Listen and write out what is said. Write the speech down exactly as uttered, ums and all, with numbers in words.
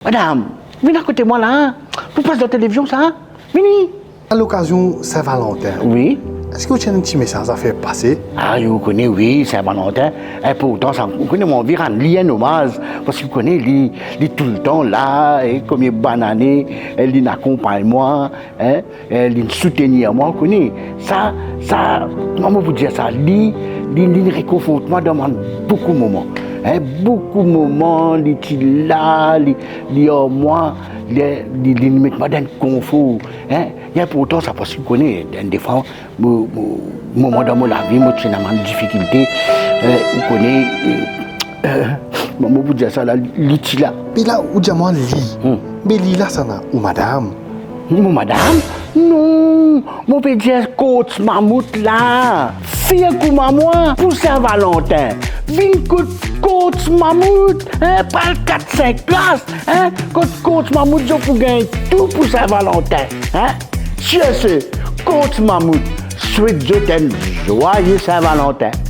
Madam, vinn akote mwa la, pou pas dan televizion sa, vini. A lokazion Sin Valantin, wi, eski ou ti ena enn ti mesaz a fer pase? Ah, ou kone, wi, Sin Valantin, inportan sa. Ou kone, mo anvi rann li enn omaz, parski ou kone, li, li toultan la, e konbien bann ane, e li akonpagn mwa, hein, e li soutenir mwa, ou kone. Sa, sa, kouma mo pou dir sa, li, li, li rekonfort mwa dan bann boukou moman, hein, boukou moman, li ti la, li, li ar mwa, li, li, li met mwa dan enn konfor, hein. Li inportan sa, parski ou kone, enn defwa, mo, mo, moman dan mo lavi, mo ti ena bann difikilte, eh, ou kone, eh, eh, mo pou dir sa la, li ti la. Be la, ou dir mwa li. Hmm. Be li la, sa na ou madam? Mo madam? Non, mo pe dir Coach Mammouth la. Fir kouma mwa pou Sin Valantin. Vinn kot Coach Mammouth, hein, pa al kat sink plas, hein, kot Coach Mammouth, zot pou gagn tou pou Sin Valantin, hein. Sur ce, Coach Mammouth swet zot enn zwaye Sin Valantin.